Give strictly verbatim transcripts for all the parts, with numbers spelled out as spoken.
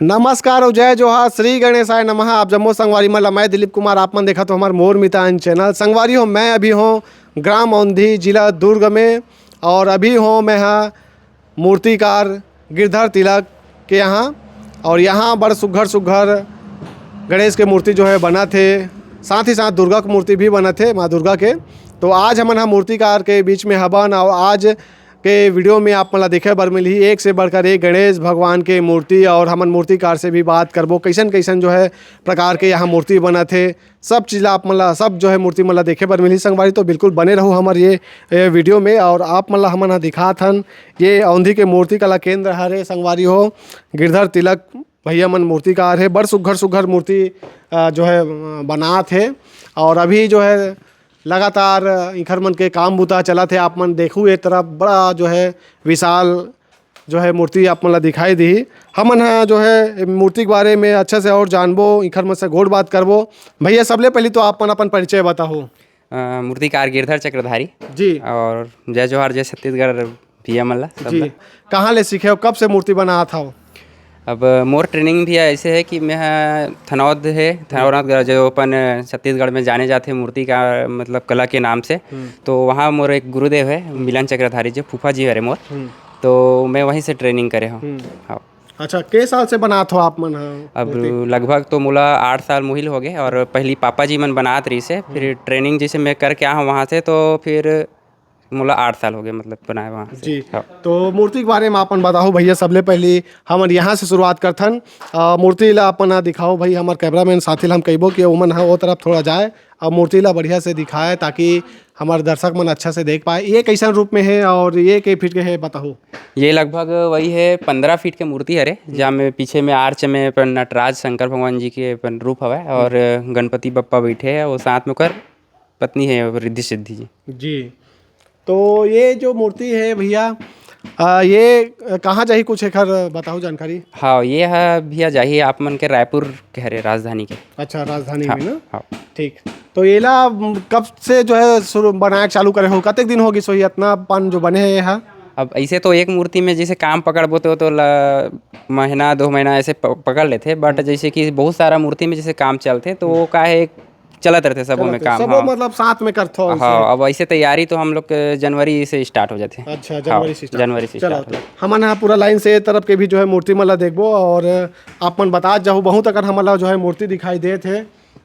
नमस्कार अउ जय जोहार, श्री गणेशाय नमः। आप जम्मो संगवारी मन ला मैं दिलीप कुमार, आप मन देखत हो हमर मोर मितान चैनल। संगवारी हो, मैं अभी हों ग्राम औंधी, जिला दुर्ग में, और अभी हों मैं हा मूर्तिकार गिरधर तिलक के यहाँ, और यहाँ बड़ सुग्घर सुग्घर गणेश के मूर्ति जो है बनत हे, साथ ही साथ दुर्गा के मूर्ति भी बनत हे, माँ दुर्गा के। तो आज हमन हा मूर्तिकार के बीच में हबन, और आज के वीडियो में आप मन ला देखे बर मिलही एक से बढ़कर एक गणेश भगवान के मूर्ति, और हमन मूर्तिकार से भी बात करबो कैसन कैसन जो है प्रकार के यहाँ मूर्ति बनत हे, सब चीज ला आप मन ला, सब जो है मूर्ति मन ला देखे बर मिलही संगवारी। तो बिल्कुल बने रहू हमर ये, ये वीडियो में, और आप मन ला हमन ह दिखात हन ये औंधी के मूर्ति कला केंद्र हरे संगवारी हो, गिरधर तिलक भैया मन मूर्तिकार हे, बड़ सुग्घर सुग्घर मूर्ति अ, जो है अ, बनात हे। और अभी जो है लगातार इखर मन के काम बुता चलत हे। आप मन देखू ये तरफ बड़ा जो है विशाल जो है मूर्ति आप मन ला दिखाई दी। हमन ह जो है मूर्ति के बारे में अच्छा से और जानबो, इखर मन से गोठ बात करबो। भैया, सबले पहली तो आप मन अपन परिचय बताहू। अ, मूर्तिकार गिरधर चक्रधारी। जी। और जय जोहार, जय छत्तीसगढ़ भैया मन ला, सब जी। ला। कहाँ ले सीखे हो, कब से मूर्ति बनात हव? अब मोर ट्रेनिंग भी ऐसे है कि मैं ह थनौद है, थनौद जो अपन छत्तीसगढ़ में जाने जाते हैं मूर्ति का, मतलब, कला के नाम से। हम्म। तो वहाँ मोर एक गुरुदेव है मिलन चक्रधारी जी, फूफा जी हरे मोर। हम्म। तो मैं वहीं से ट्रेनिंग करे हूँ। हम्म। हाँ। अच्छा, के साल से बनात हो आप मन ह अब मूर्ति? लगभग तो मोला आठ साल मुहिल हो गए, और पहली पापा जी मन बनात रही से, फिर हम्म। ट्रेनिंग जैसे मैं करके आया हूँ वहाँ से, तो फिर मोला आठ साल हो गए, मतलब, बनाए वहाँ से। जी। हाँ। तो मूर्ति के बारे में अपन बताओ भैया, सबले पहली हमन यहाँ से शुरुआत करथन। अ, मूर्ति ला अपन दिखाओ भाई, हमर कैमरामैन साथी ला हम कहिबो कि ओमन ह ओ तरफ थोड़ा जाए, अब मूर्ति ला बढ़िया से दिखाए, ताकि हमर दर्शक मन अच्छा से देख पाए। ये कैसन रूप में है और ये के फीट के है, बताओ। ये लगभग वही है, पंद्रह फीट के मूर्ति हरे, हम्म। जहाँ में पीछे में आर्च में अपन नटराज शंकर भगवान जी के अपन रूप हवय, और हम्म। गणपति बप्पा बैठे हैं, वो साथ में ओकर पत्नी है रिद्धि सिद्धि जी। जी। तो ये जो मूर्ति है भैया, अ, ये कहाँ जाही, कुछ एकर बताओ जानकारी। हाँ, ये है भैया, जाही आप मन के रायपुर के हरे, राजधानी के। अच्छा, राजधानी हाँ, में ना? हाँ। ठीक। तो एला कब से जो है शुरू बनाए चालू करे हो, कतेक दिन हो गइस होही इतना पन जो बने है ये हा? अब ऐसे तो एक मूर्ति में जैसे काम पकड़बो तो, तो ला, महीना दो महीना ऐसे प-, पकड़ लेथे, but हम्म। जैसे कि बहुत सारा मूर्ति में जैसे काम चलथे तो वो हम्म। का है, चलत रहथे सबो में काम, सबो हाँ। मतलब साथ में करथो हाँ, ऐसे। अब ऐसे तैयारी तो हम लोग के जनवरी से स्टार्ट हो जाथे। अच्छा, हाँ, जनवरी से स्टार्ट। जनवरी से चलो, स्टार्ट हो तो जाथे। हमन ह पूरा लाइन से ए तरफ के भी जो है मूर्ति मन ला देखबो और आप मन बतात जाहू, बहुत अकन हमन ला जो है मूर्ति दिखाई देत हे।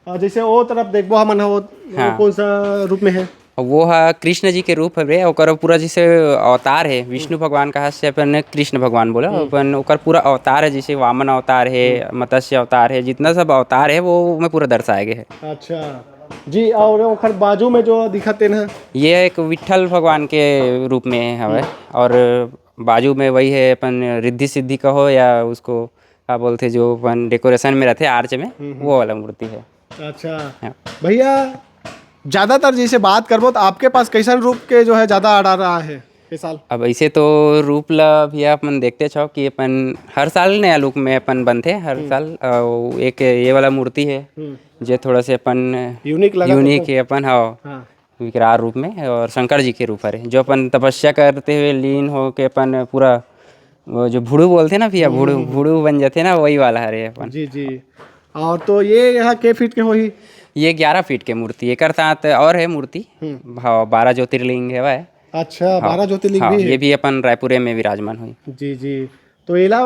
और जैसे ओ तरफ देखबो हमन ह, वो हाँ। कौन सा रूप में है? वो ह कृष्ण जी के रूप हवे, ओकर पूरा जैसे अवतार है, विष्णु हम्म। भगवान कहा से अपन कृष्ण भगवान बोला, हम्म। अपन ओकर पूरा अवतार है, जैसे वामन अवतार है, हम्म। मत्स्य अवतार है, जितना सब अवतार है वो में पूरा दर्शाए गए है। अच्छा जी, और ओखर बाजू में जो दिखत हे ना? ये एक विट्ठल भगवान के रूप में हवे, हम्म। और बाजू में वही है अपन रिद्धि सिद्धि कहो या उसको का बोलथे, जो अपन डेकोरेशन में रहथे आर्च में, हम्म, हम्म। वो वाला मूर्ति है। अच्छा। हाँ। भैया, ज्यादातर जैसे बात करबो तो आपके पास कैसन रूप के जो है ज्यादा ऑर्डर रहा है ये साल? अब ऐसे तो रूप ला भी आप मन देखते छो कि अपन हर साल नया लुक में अपन बनथे, हर हम्म। साल। और एक ये वाला मूर्ति है, हम्म। जे थोड़ा से अपन यूनिक लगा यूनिक तो। है अपन, हाँ। हाँ। विकराल रूप में और शंकर जी के रूप हरे, जो अपन तपस्या करते हुए लीन होके अपन पूरा वो जो भुड़ू बोलथे ना भैया, भुड़ू, हम्म। भुड़ू बन जाथे ना, वही वाला हरे अपन। जी, जी। और तो ये यहाँ के फीट के होही? ये ग्यारह फीट के मूर्ति, एकर साथ और है मूर्ति, हम्म। हाँ, बारह ज्योतिर्लिंग है वह। अच्छा, हाँ। बारह ज्योतिर्लिंग हाँ, भी है? ये भी अपन रायपुरे में विराजमान हुई। जी, जी। तो एला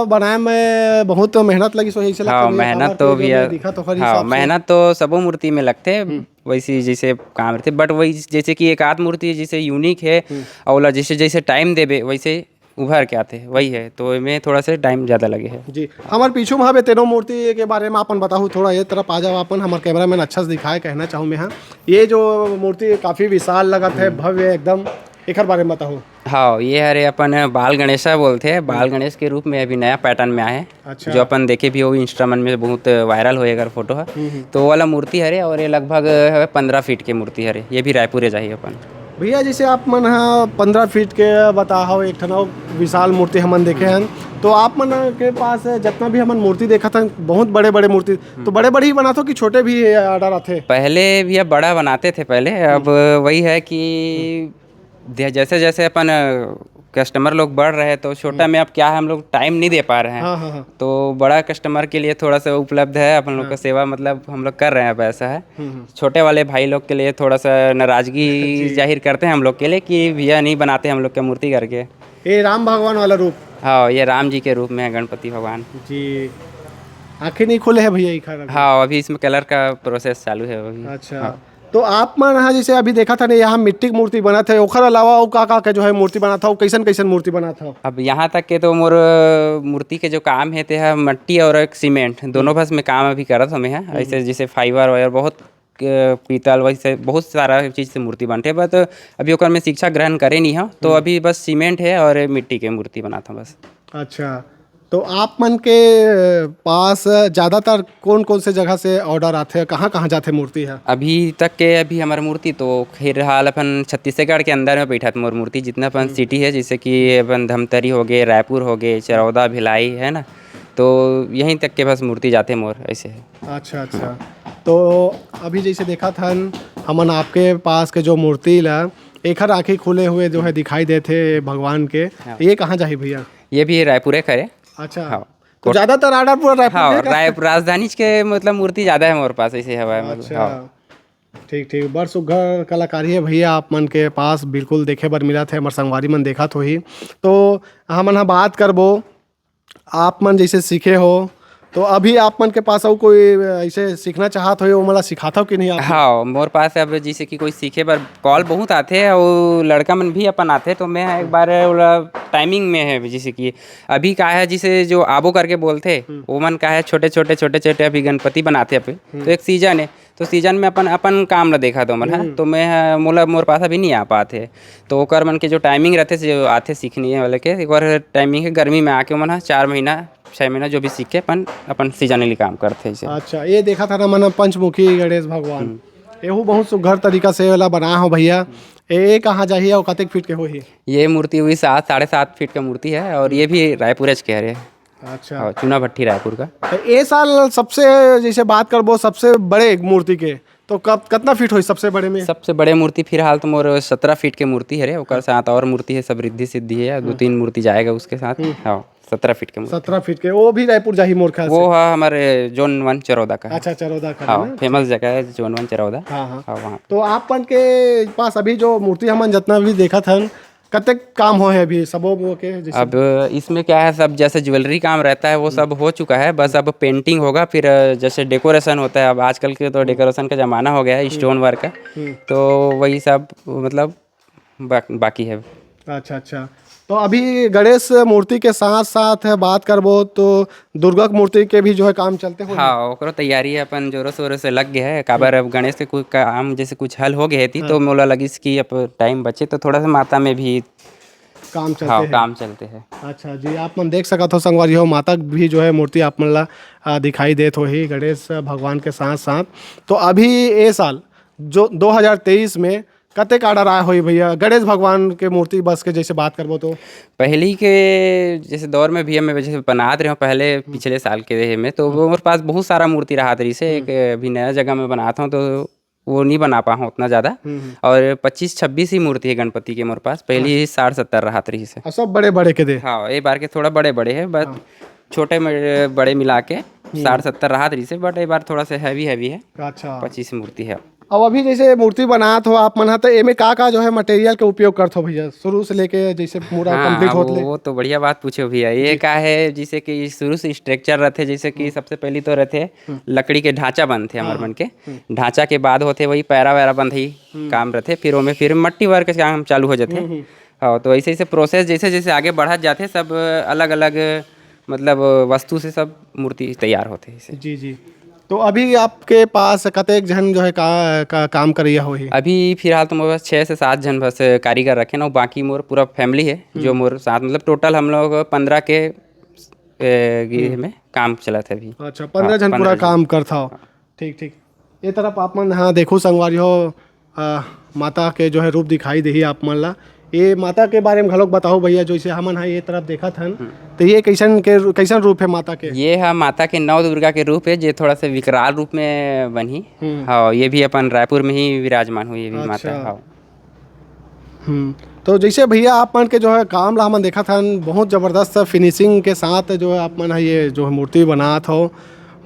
बनाए में बहुत मेहनत लगिस होही, ऐसे हाँ, लगथे भैया, मेहनत हमर तो के जो भैया, में दिखत ओखर हाँ, हिसाब से। मेहनत तो सबो मूर्ति में लगथे, हम्म। वैसे जैसे काम रहथे, but वही जैसे कि एक आध मूर्ति जैसे यूनिक है, हम्म। और ओला जैसे, जैसे टाइम देबे वैसे उभर के आथे, वही है, तो एमे थोड़ा से टाइम ज्यादा लगे है। जी, हमर पीछू में हवे तेनो मूर्ति के बारे में अपन बताहू, थोड़ा ये तरफ आ जाओ अपन, हमर कैमरामैन अच्छा से दिखाए, कहना चाहूँ मैं, हाँ। ये जो मूर्ति काफी विशाल लगत है, हम्म। भव्य एकदम, एकर बारे में बताहू। हाँ, ये हरे अपन बाल गणेशा बोलथे, बाल हम्म। गणेश के रूप में अभी नया पैटर्न में आए हैं, अच्छा। जो अपन देखे भी हो, Insta मन में बहुत वायरल होए अगर फोटो है, हम्म, हम्म। तो वो वाला मूर्ति हरे, और ये लगभग हवे पंद्रह फीट के मूर्ति हरे, ये भी रायपुरे जाही अपन। भैया, जैसे आप मन ह पंद्रह फीट के बताहव, एक ठन अउ विशाल मूर्ति हमन देखे हन, तो आप मन के पास जितना भी हमन मूर्ति देखत हन, बहुत बड़े-बड़े मूर्ति, हम्म। तो बड़े-बड़े ही बनात हो कि छोटे भी ऑर्डर आथे? पहले भैया बड़ा बनाते थे पहले, अब हम्म। वही है कि हम्म। दे-, जैसे-जैसे अपन, अ, कस्टमर लोग बढ़ रहे हैं, तो छोटा में अब क्या है, हम लोग टाइम नहीं दे पा रहे हैं। हाँ, हाँ, हाँ। तो बड़ा कस्टमर के लिए थोड़ा सा उपलब्ध है अपन लोग का सेवा, मतलब हम लोग कर रहे हैं, अब ऐसा है। हम्म, हम्म। छोटे वाले भाई लोग के लिए थोड़ा सा नाराजगी जी। जाहिर करते हैं हम लोग के लिए कि भैया नहीं बनाते हम लोग के मूर्ति करके। ये राम भगवान वाला रूप। हाँ, ये राम जी के रूप में है, गणपति भगवान। जी। आंखें नहीं खुले है भैया, ये खा रहा है। हाँ, अभी इसमें कलर का प्रोसेस चालू है अभी। अच्छा। हाँ। तो आप मन ह जैसे अभी देखत हन, यहाँ मिट्टी के मूर्ति बनत है, ओखर अलावा अउ का, का के जो है मूर्ति बनत हव, कैसन, कैसन मूर्ति बनत हव? अब यहाँ तक के तो मोर, अ, मूर्ति के जो काम है, ते ह मट्टी और एक सीमेंट, दोनों हम्म। बस में काम अभी करत हमें है। हम्म। ऐसे जैसे फाइबर वाइबर बहुत, अ, पीतल, वैसे बहुत सारा चीज़ से मूर्ति बनते हैं, but अभी ओकर में शिक्षा ग्रहण करे नहीं हव, तो हम्म। अभी बस सीमेंट है और मिट्टी के मूर्ति बनात हव बस। अच्छा, तो आप मन के पास ज़्यादातर कौन-कौन से जगह से ऑर्डर आथे, कहाँ-कहाँ जाथे मूर्ति ह? अभी तक के अभी हमार मूर्ति तो फिलहाल अपन छत्तीसगढ़ के अंदर में बैठत मोर मूर्ति, जितना अपन हम्म। सिटी है, जैसे कि अपन धमतरी हो गए, रायपुर हो गए, चरौदा, भिलाई, है ना, तो यहीं तक के बस मूर्ति जाथे मोर, ऐसे है। अच्छा, अच्छा। तो अभी जैसे देखत हन, हमन आपके पास के जो मूर्ति ला, एखर आँखी खुले हुए जो है दिखाई देथे भगवान के, हाँ। ये कहाँ जाही भैया? ये भी रायपुरे करे। अच्छा। हाँ। तो कोट- ज़्यादातर ऑर्डर पूरा रायपुर हाँ, के का? रायपुर राजधानी के मतलब मूर्ति ज़्यादा है मोर पास, ऐसे हवा है मतलब, अच्छा। हाँ। ठीक, ठीक। बड़ सुघ्घर कलाकारी है भैया, आप मन के पास बिल्कुल देखे बर मिलत है, हमर संगवारी मन देखत होही। तो हमन ह बात करबो, आप मन जैसे सीखे हो, तो अभी आप मन के पास अउ कोई ऐसे सीखना चाहत हो, ओमन ला सिखाथव कि नहीं आप? हाँ, मोर पास अब जैसे कि कोई सीखे बर कॉल बहुत आथे, अउ लड़का मन भी अपन आथे, तो मैं एक बार ओला टाइमिंग में है, जैसे कि अभी का है, जैसे जो आबो करके बोलथे, हम्म। ओमन का है, छोटे, छोटे, छोटे, छोटे अभी गणपति बनाथे अभी, हम्म। तो एक सीजन है, तो सीजन में अपन, अपन काम ला देखा दो मन, हाँ? हम्म। तो मैं, मोला, मोर पास अभी नहीं आ पात हे। तो ओकर मन के जो टाइमिंग रहथे, जो आथे सीखने वाले के, एक बार टाइमिंग है, गर्मी में आके ओमन ह चार महीना, छः महीना जो भी सीख के अपन, अपन सीजनली काम करथे ऐसे। अच्छा, ये देखा था ना मन पंचमुखी गणेश भगवान, हम्म। एहू बहुत सुघर तरीका से एला बनाए हो भैया। ए, ए कहाँ जाही अउ कतेक फीट के होही? ये मूर्ति हुई सात, साढ़े सात फीट का मूर्ति है और ये भी रायपुर के हरे। अच्छा। हाँ, चूना भट्टी रायपुर का। तो ए साल सबसे, जैसे बात करबो सबसे बड़े मूर्ति के, तो कब, कितना फीट होही सबसे बड़े में? सबसे बड़े मूर्ति फिलहाल तो मोर सत्रह फीट के मूर्ति हरे, ओकर साथ और मूर्ति है, सब रिद्धि सिद्धि है, दो हम्म। तीन मूर्ति जाएगा उसके साथ। हम्म। हाँ, सत्रह फीट के मूर्ति। सत्रह फीट के, वो भी रायपुर जाही मोर ख्याल वो से। हाँ, हमारे जोन वन चरौदा का है। अच्छा, चरौदा का है हाँ, ना? फेमस जगह है जोन वन चरौदा। हाँ, हाँ। हाँ, वहाँ। तो आप मन के पास अभी जो मूर्ति हमन जितना भी देखत हन, कतेक काम होहे अभी सबो के जैसे? अब इसमें क्या है, सब जैसे ज्वेलरी काम रहता है, वो सब हो चुका है, बस अब पेंटिंग होगा, फिर जैसे डेकोरेशन होता है, अब आजकल के तो डेकोरेशन का ज़माना हो गया है, स्टोन वर्क का, हम्म। तो वही सब मतलब बा-, बाकी है। अच्छा, अच्छा। तो अभी गणेश मूर्ति के साथ साथ बात करबो तो दुर्गा मूर्ति के भी जो है काम चलते होही? हाँ, ओकरो तैयारी अपन जोरों शोरों से लग गया है, काबर अब गणेश के कुछ काम जैसे कुछ हल हो गए थी, तो मोला लगिस कि अब टाइम बचे तो थोड़ा सा माता में भी काम चलते हाँ, हैं। काम चलते हैं। अच्छा जी, आप मन देख सकत हो संगवारी हो, माता भी जो है मूर्ति आप मन ला, आ, दिखाई देत होही गणेश भगवान के साथ साथ। तो अभी ए साल जो दो हज़ार तेईस में कतेक ऑर्डर आए होही भैया गणेश भगवान के मूर्ति बस के जैसे बात करबो तो? पहली के जैसे दौर में भैया मैं जैसे बनात रहे हूँ पहले पिछले साल के में, तो वो मोर पास बहुत सारा मूर्ति रहत रहिस हे। एक अभी नया जगह में बनात हूँ तो वो नहीं बना पाए हूँ उतना ज़्यादा। हम्म, हम्म। और पच्चीस छब्बीस ही मूर्ति है गणपति के मोर पास, पहली ही साठ सत्तर रहत रहिस हे। और सब बड़े बड़े के दे? हाँ, ये बार के थोड़ा बड़े बड़े हैं, बस हाँ। छोटे में बड़े मिला के साठ सत्तर रहत रहिस हे, but ये बार थोड़ा सा हैवी हैवी है। अच्छा। पच्चीस मूर्ति है। अब अभी जैसे मूर्ति बनात हो आप मन ह, तो एमे का का जो है मटेरियल के उपयोग करत हो भैया, शुरू से लेके जैसे पूरा हाँ, कंप्लीट अब होत ले? वो तो बढ़िया बात पूछे हो भैया। ये जी। का है, जैसे कि शुरू से स्ट्रक्चर रहथे, जैसे कि हम्म। सबसे पहली तो रहथे हम्म। लकड़ी के ढांचा बनथे हमर हाँ, मन के। हम्म। ढांचा के बाद होथे वही पैरा वैरा बंधई हम्म। काम रहथे, फिर ओमे फिर मट्टी वर्क के काम चालू हो जाथे। हम्म, हम्म। हाँ, तो ऐसे ऐसे प्रोसेस जैसे जैसे आगे बढ़त जाथे, सब अलग अलग मतलब वस्तु से सब मूर्ति तैयार होथे ऐसे। जी, जी। तो अभी आपके पास कतेक झन जो है का, का काम करइया होही? अभी फिलहाल तो मोर पास छः से सात झन बस कारीगर रखे ना, बाकी मोर पूरा फैमिली है जो हम्म। मोर साथ, मतलब टोटल हम लोग पन्द्रह के, ए, गी-, हम्म। में काम चलत है अभी। अच्छा, हाँ, पन्द्रह झन पूरा पन्द्रह झन। काम करत हव। हाँ। ठीक, ठीक। ये तरफ आप मन, हाँ, देखो संगवारी हो, आ, माता के जो है रूप दिखाई देही आप मन ला। ये माता के बारे में घलोक बताओ भैया, जैसे हमन हा ये तरफ देखत हन, हम्म। तो ये कैसन के, कैसन रूप है माता के? ये हा माता के नौ दुर्गा के रूप है, जे थोड़ा सा विकराल रूप में बनही। हम्म। हाँ, ये भी अपन रायपुर में ही विराजमान हुई, ये भी अच्छा। माता। हाँ। हम्म। तो जैसे भैया आप मन के जो है काम ला हमन देखत हन, बहुत जबरदस्त फिनिशिंग के साथ जो है आप मन ह ये जो है मूर्ति बनात हो,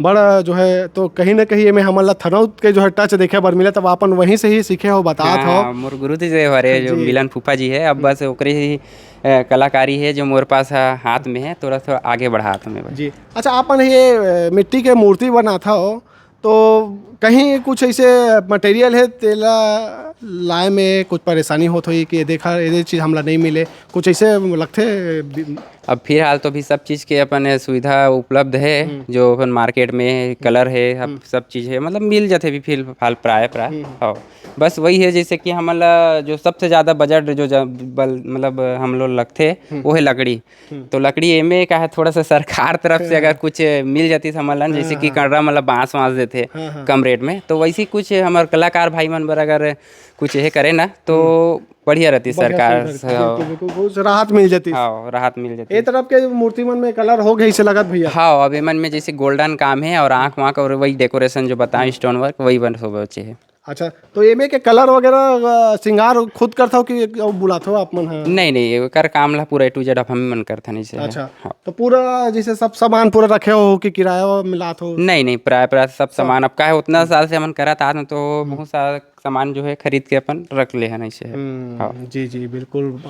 बड़ा जो है तो कहीं ना कहीं एमे हमन ला थनौत के जो है टच देखे बर मिले, तब आपन वहीं से ही सीखे हो, बतात हो। हाँ, मोर गुरु जी जो हरे, जो जी। मिलन फूफा जी है, अब हम्म। बस ओकरे ही, अ, कलाकारी है जो मोर पास, अ, हाथ में है, थोड़ा सा आगे बढ़ात हो मैं बस। जी। अच्छा, आपन ये, अ, मिट्टी के मूर्ति बनात हो, तो कहीं कुछ ऐसे मटेरियल है, तेला लाए में कुछ परेशानी होत होही कि ये देखा, ये चीज़ हमला नहीं मिले, कुछ ऐसे लगथे बि- अब फिलहाल तो अभी सब चीज़ के अपन सुविधा उपलब्ध है, हम्म। जो अपन मार्केट में कलर है, अब हम्म। सब चीज़ है, मतलब मिल जाथे अभी फिलहाल प्राय, प्राय। हम्म। हाँ, बस वही है, जैसे कि हमन ला जो सबसे ज़्यादा बजट जो जा-, बल-, मतलब हम लोग लगथे, हम्म। वो है लकड़ी। हम्म। तो लकड़ी एमे का है, थोड़ा सा सरकार तरफ से हाँ। अगर कुछ मिल जाती हमन ला, जैसे कि हाँ, हाँ। कड़रा मतलब बांस वांस देथे हाँ, हाँ। कम रेट में, तो वैसे ही कुछ हमर कलाकार भाई मन बर अगर कुछ ये करे ना, तो हम्म। बढ़िया रहती बढ़िया सरकार सुविधा से, रहती, हाँ। बिल्कुल, बिल्कुल, कुछ राहत मिल जाती। हाँ, राहत मिल जाती। ए तरफ के मूर्ति मन में कलर हो गई से लगत भैया? हाँ, अब एमन में जैसे गोल्डन काम है और आँख वाँख और वही डेकोरेशन जो बताएं, हम्म। स्टोन वर्क, वही बन सब बचे है। अच्छा, तो एमे के कलर वगैरह, अ, श्रृंगार खुद करथव कि अउ बुलाथव आप मन ह? नहीं, नहीं, एकर काम ला पूरा A to Z आप हम मन करथन, ऐसे है। अच्छा, हाँ। तो पूरा जैसे सब सामान पूरा रखे हो कि किराया मिलात हो? नहीं, नहीं, प्राय, प्राय सब सब। सामान। अब का है, उतना हम्म। साल से हमन करत आत हन, तो हम्म। बहुत सारा सामान जो है खरीद के अपन रख ले हन, ऐसे है। हम्म, हाँ। जी, जी, बिल्कुल।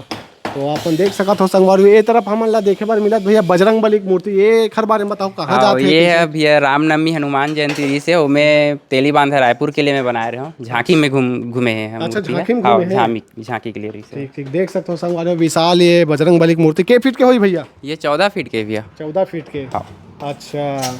तो अपन देख सकत हो संगवारी, ए तरफ हमन ला देखे बर मिलत भैया बजरंग बली के मूर्ति। ये एखर बारे में बताओ, कहाँ हाँ, जात हे, ये कैसे? है भैया रामनवमी हनुमान जयंती जी से, ओमे तेली बांधा रायपुर के लिए मैं बनाए रहे हूँ, झांकी में घूम, घूमे हैं हम अच्छा, लोग, झांकी में हाँ, घूमे हैं। झांकी, झांकी के लिए रही से। ठीक, ठीक, देख सकते हो संगवारी, विशाल ये बजरंग बली की मूर्ति के फीट के होई भैया? ये चौदह फीट के भैया। चौदह फीट के। हाँ। अच्छा,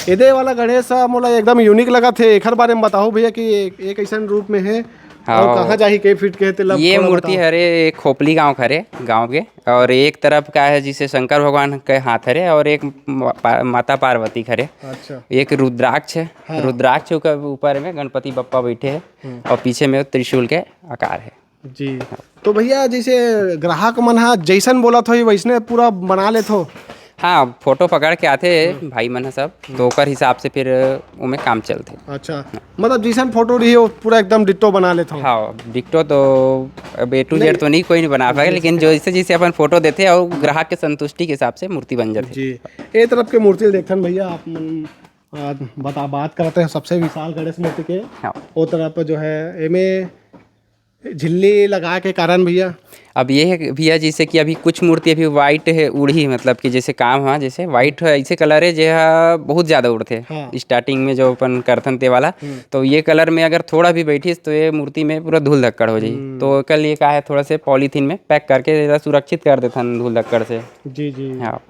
एदे वाला गणेश ह मोला एकदम यूनिक लगत हे, एखर बारे में बताओ भैया कि ये कैसन रूप में है और हाँ। कहाँ जाही, के फीट के हे, तेला ये थोड़ा मूर्ति बताओ। हरे खोपली गांव के हरे, गांव के, और एक तरफ का है जिसे शंकर भगवान के हाथ हरे और एक मा-, पा-, माता पार्वती के हरे। अच्छा। एक रुद्राक्ष है, हाँ। रुद्राक्ष के ऊपर में गणपति बप्पा बैठे हैं हम्म। और पीछे में त्रिशूल के आकार है। जी। तो भैया, जैसे ग्राहक मन ह जैसन बोलत होही, वैसने पूरा बना लेत हो? हाँ, फोटो पकड़ के आथे हम्म। भाई मन ह सब, हम्म। तो ओकर हिसाब से फिर ओमे काम चलथे। अच्छा, हाँ। मतलब जैसन फोटो रही, वो पूरा एकदम डिट्टो बना लेत हो? हाँ, डिट्टो तो अब A to Z नहीं। तो नहीं कोई नहीं बना पाए, जी, लेकिन जी। जैसे जैसे अपन फोटो देथे और ग्राहक के संतुष्टि के हिसाब से मूर्ति बन जाथे। जी, ए तरफ के मूर्ति ल देखथन भैया, आप मन, आ, बता, बात करते हैं सबसे विशाल गणेश मूर्ति के। हाँ। वो तरफ जो है, एमे झिल्ली लगा के कारण भैया? अब ये है भैया, जैसे कि अभी कुछ मूर्ति अभी वाइट है, उड़ही, मतलब कि जैसे काम हुआ, जैसे वाइट है, ऐसे कलर है जे हा बहुत ज़्यादा उड़थे। हाँ। स्टार्टिंग में जो अपन करथन ते वाला, हम्म। तो ये कलर में अगर थोड़ा भी बैठिस तो ये मूर्ति में पूरा धूल धक्कड़ हो जाई। हम्म। तो ओकर लिए का है, थोड़ा से पॉलीथीन में पैक करके एला सुरक्षित कर देथन धूल धक्कड़ से। जी, जी। हाँ।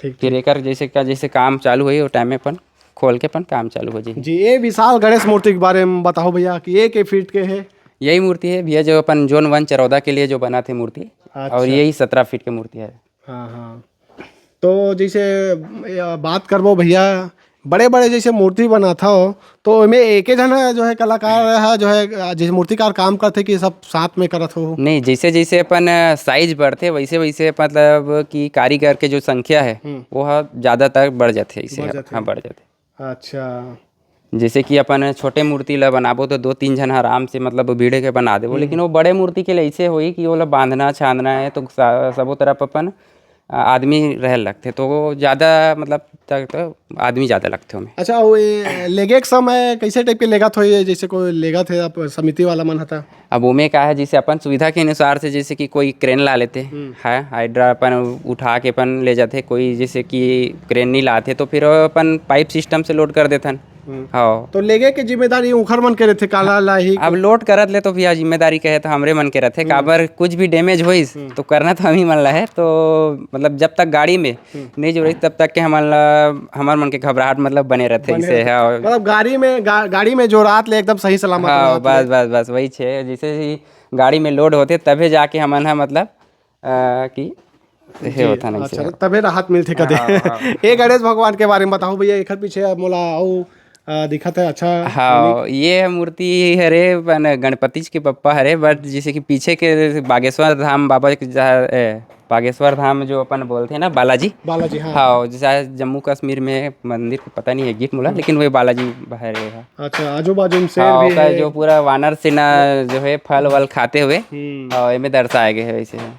ठीक, फिर ठीक। एकर जैसे का, जैसे काम चालू होई, वो टाइम में अपन खोल के अपन काम चालू हो जाई। जी, ये विशाल गणेश मूर्ति के बारे में बताओ भैया कि ये के फीट के है? यही मूर्ति है भैया, जो अपन जोन वन चरौदा के लिए जो बना थे मूर्ति, अच्छा। और यही सत्रह फीट की मूर्ति है। हाँ, हाँ। तो जैसे, ए, बात करबो भैया, बड़े-बड़े जैसे मूर्ति बनात हो, तो एमे एके झन जो है कलाकार ह, जो है, जैसे मूर्तिकार काम करथे कि सब साथ में करत हो? नहीं, जैसे-जैसे अपन साइज बढ़थे, वैसे-वैसे मतलब कि कारीगर के जो संख्या है, हम्म। वो ह ज़्यादातर बढ़ जाथे, ऐसे बढ़ ह, जाथे। हाँ, बढ़ जाथे। अच्छा। जैसे कि अपन छोटे मूर्ति ला बनाबो, तो दो तीन झन आराम से मतलब भीड़ के बना देबो, हम्म। लेकिन वो बड़े मूर्ति के लिए ऐसे होई कि ओला बांधना, छांदना है, तो सा-, सबो तरफ अपन, अ, आदमी रहे लगथे, तो वो ज़्यादा मतलब तक तो आदमी ज़्यादा लगथे ओमे। अच्छा, वो ये लेगे के समय कैसे टाइप के लेगत होई, जैसे कोई लेगत है आप समिति वाला मन हता? अब ओमे का है, जैसे अपन सुविधा के अनुसार से, जैसे कि कोई क्रेन ला लेथे, हम्म। है, हाइड्रा अपन उठा के अपन ले जाथे, कोई जैसे कि क्रेन नहीं लाथे, तो फिर अपन पाइप सिस्टम से लोड कर देथन। हम्म। हाँ। तो लेगे के जिम्मेदारी उखर मन के रथे, काला लाही अब के? लोड करत ले तो भैया जिम्मेदारी कहे तो हमरे मन के रथे, हम्म। काबर कुछ भी डैमेज होइस, हम्म। तो करना तो हम ही मन ला है। तो मतलब जब तक गाड़ी में हम्म। नहीं जुड़े, तब तक के हमन ला, हमर मन के घबराहट मतलब बने रहथे, बने इसे रहथे। है। और मतलब गाड़ी में, गा-, गाड़ी में जोरात ले एकदम सही सलामत हाँ, रहत बस, ले। बस, बस, वही छे। जैसे ही गाड़ी में लोड होथे, तभे जाके हमन ह मतलब, अ, कि हे जी, होथन, ऐसे अच्छा, है। तभे राहत मिलथे कदे। हाँ, हाँ। ए गणेश भगवान के बारे में बताओ भैया, एखर पीछे अब मोला अउ अ, दिखत हे, अच्छा, हाँ, unique। ये मूर्ति हरे, अपन गणपति जी के पप्पा हरे, but जैसे कि पीछे के बागेश्वर धाम बाबा के जहाँ, ए, बागेश्वर धाम जो अपन बोलते हैं ना, बालाजी। बालाजी, हाँ। हाँ, जैसे जम्मू कश्मीर में मंदिर के पता नहीं है exact मोला, हम्म। लेकिन वही बालाजी हरे है। अच्छा, आजू बाजू में शेर हाँ, भी ओकर है। जो पूरा वानर सेना जो है, फल वल खाते हुए, हम्म। और एमे दर्शाए गए है वैसे है।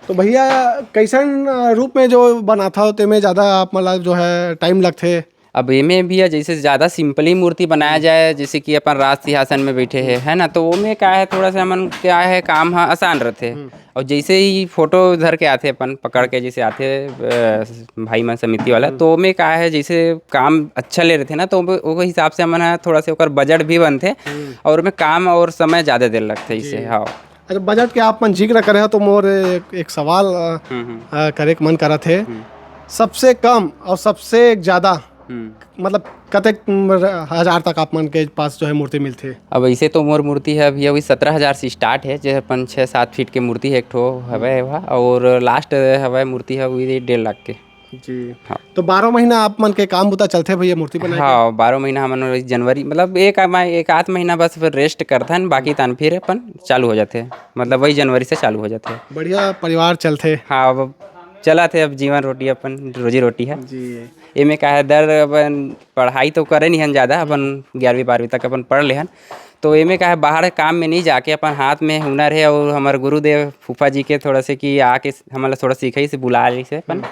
तो भैया, कैसन, अ, रूप में जो बनाथा हो, तेमे ज्यादा आप, मतलब, जो है, time लगथे? अब एमे भी है, जैसे ज्यादा simply मूर्ति बनाया हम्म। जाए, जैसे कि अपन राज सिंहासन में बैठे हैं, हम्म। है ना, तो ओमे का है, थोड़ा सा हमन क्या है, काम ह आसान रहथे। हम्म। और जैसे ही फोटो धर के आथे, अपन पकड़ के जैसे आथे, अ, भाई मन समिति वाला, हम्म। तो ओमे का है, जैसे काम अच्छा ले रहथे ना, तो ओमे, ओकर हिसाब से हमन ह थोड़ा से ओकर budget भी बनथे हम्म। और ओमे काम और समय ज्यादा देर लगथे जी। इसे। हाँ। अच्छा, budget के आप मन जिक्र करे हो, तो मोर एक, एक सवाल, अ, हम्म, हम्म। अ, करे के मन करत हे। हम्म। सबसे कम और सबसे ज्यादा, हम्म। मतलब, कतेक, उम, हजार तक आप मन के पास जो है मूर्ति मिलथे? अब ऐसे तो मोर मूर्ति है अभी, अभी सत्रह हजार से start है, जे अपन छः सात फीट के मूर्ति है, एक ठो हवे हम्म। वह, और last हवे मूर्ति है वही डेढ़ लाख के। जी। हाँ। तो बारह महीना आप मन के काम बुता चलथे भैया, मूर्ति बनाए के? हाँ, बारह महीना हमन जनवरी, मतलब, एक आ-, एक आध महीना बस फिर rest करथन, बाकी तन फिर अपन चालू हो जाथे, मतलब, वही जनवरी से चालू हो जाथे। बढ़िया परिवार चलथे। हाँ, अब चलत हे, अब जीवन रोटी अपन, रोजी रोटी है। जी। एमे का है, दर अपन पढ़ाई तो करे नहीं हन ज्यादा, अपन ग्यारहवीं बारहवीं तक अपन पढ़ ले हन, तो एमे का है, बाहर काम में नहीं जाके अपन हाथ में हुनर है, और हमर गुरुदेव फूफा जी के थोड़ा से कि आके हमन ला थोड़ा सिखाई से बुला रही से अपन, हम्म।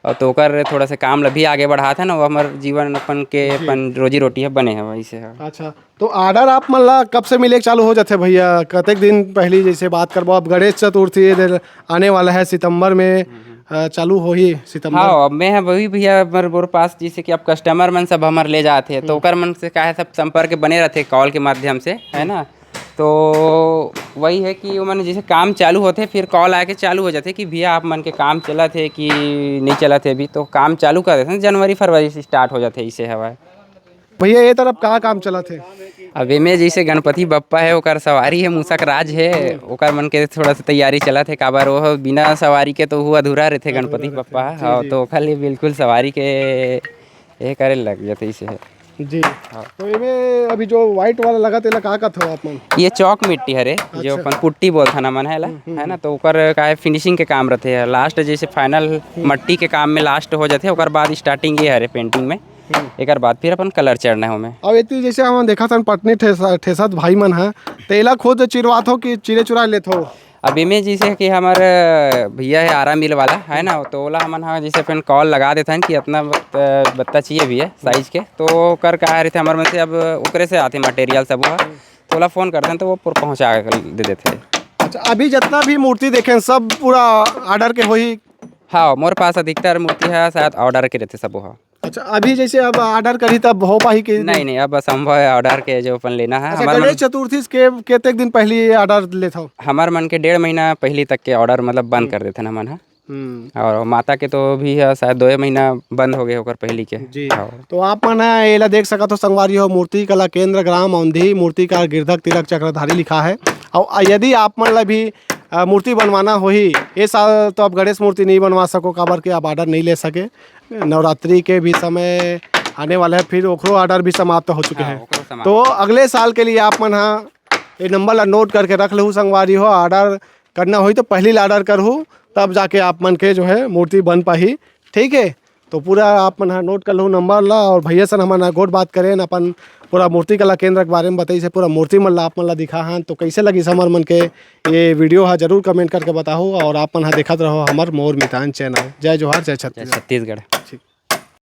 और तो ओकर थोड़ा से काम ला भी आगे बढ़ात हन, और हमर जीवन अपन के, जी। अपन रोजी रोटी है बने है वैसे है। अच्छा, तो order आप मन ला कब से मिले के चालू हो जाथे भैया? कतेक दिन पहली जैसे बात करबो, अब गणेश चतुर्थी इधर आने वाला है सितंबर में, हम्म, हम्म। अ, चालू होही सितंबर। हाँ, अब मैं ह वही भैया, हमर, मोर पास जैसे कि अब customer मन सब हमर ले जात हे, तो हम्म। ओकर मन से का है, सब संपर्क बने रहथे call के माध्यम से, है हम्म। ना? तो वही है कि ओमन जैसे काम चालू होथे, फिर call आके चालू हो जाथे कि भैया, आप मन के काम चलत हे कि नहीं चलत हे अभी, तो काम चालू कर देथे, जनवरी फरवरी से start हो जाथे, इसे हवय। भैया, ये तरफ का काम चलत हे? अब एमे जैसे गणपति बप्पा है, ओकर सवारी है, मूसक राज है, ओकर मन के थोड़ा सा तैयारी चलत है, काबर वो बिना सवारी के तो वो अधूरा रहथे गणपति बप्पा। जी, हाँ, जी। तो ओकर लिए बिल्कुल सवारी के ये करे लग जाथे, इसे है। जी। हाँ। तो एमे अभी जो white वाला लगा, तेला का कथो आप मन? ये चौक मिट्टी हरे, जो अच्छा। अपन पुट्टी बोलथन हमन है ला, हम्म, हम्म, है ना, हम्म। तो ओकर का है, finishing के काम रहथे। Last जैसे final हम्म। मट्टी के काम में last हो जाथे, ओकर बाद starting ये हरे painting में। हम्म। एकर बाद फिर अपन colour चढ़ना है ओमे। अब एती जैसे हमन देखत हन पटनी ठेसा-, ठेसत भाई मन ह, तेला खुद चिरवात हो कि चिरे चुरा लेत हो? अब एमे जैसे कि हमर भैया है आरा मिल वाला, है ना, तो ओला हमन ह जैसे अपन call लगा देथन कि अतना बत-, बत्ता चाहिए भैया size के, तो ओकर का रहथे हमर मन से, अब ओकरे से आथे material सब ह, तो ओला phone करथन तो वो पूरा पहुँचा के दे देथे। अच्छा, अभी जितना भी मूर्ति देखेन सब पूरा order के होही? हाँ, मोर पास अधिकतर मूर्ति है शायद order के रहथे सबो ह। अच्छा, अभी जैसे अब order करही तब हो पाही कि नहीं, नहीं, अब असंभव है order के जो अपन लेना है। अच्छा, हमर गणेश मन चतुर्थी के केतेक दिन पहली ये order लेथव? हमर मन के डेढ़ महीना पहली तक के order मतलब बंद हम्म। कर देथन हमन ह। हम्म। और माता के तो भी है शायद दो महीना बंद हो गए ओकर पहली के। जी। हाँ। तो आप मन ह एला देख सकत हो संगवारी हो, मूर्ति कला केंद्र ग्राम औंधी, मूर्तिकार गिरधक तिलक चक्रधारी लिखा है। और यदि आप मन ला भी, अ, मूर्ति बनवाना होही, ए साल तो आप गणेश मूर्ति नहीं बनवा सको, काबर के आप order नहीं ले सके। नवरात्रि के भी समय आने वाला है, फिर ओकरो order भी समाप्त हो चुके हाँ, हैं। ओकरो समाप्त। तो अगले साल के लिए आप मन ह ये number ला note करके रख लहू संगवारी हो, order करना होही तो पहली ला order करहू, तब जाके आप मन के जो है मूर्ति बन पाही, ठीक है। तो पूरा आप मन ह note कर लहू number ला, और भैया सन हमन ह गोठ बात करेन, अपन पूरा मूर्ति कला केंद्र के बारे में बताइस हे, पूरा मूर्ति मन ला आप मन ला दिखा हन। तो कैसे लगिस हमर मन के ये video ह, जरूर comment करके बताहू, और आप मन ह देखत रहो हमर मोर मितान channel। जय जोहार, जय जय छत्तीसगढ़। छत्तीसगढ़। ठीक।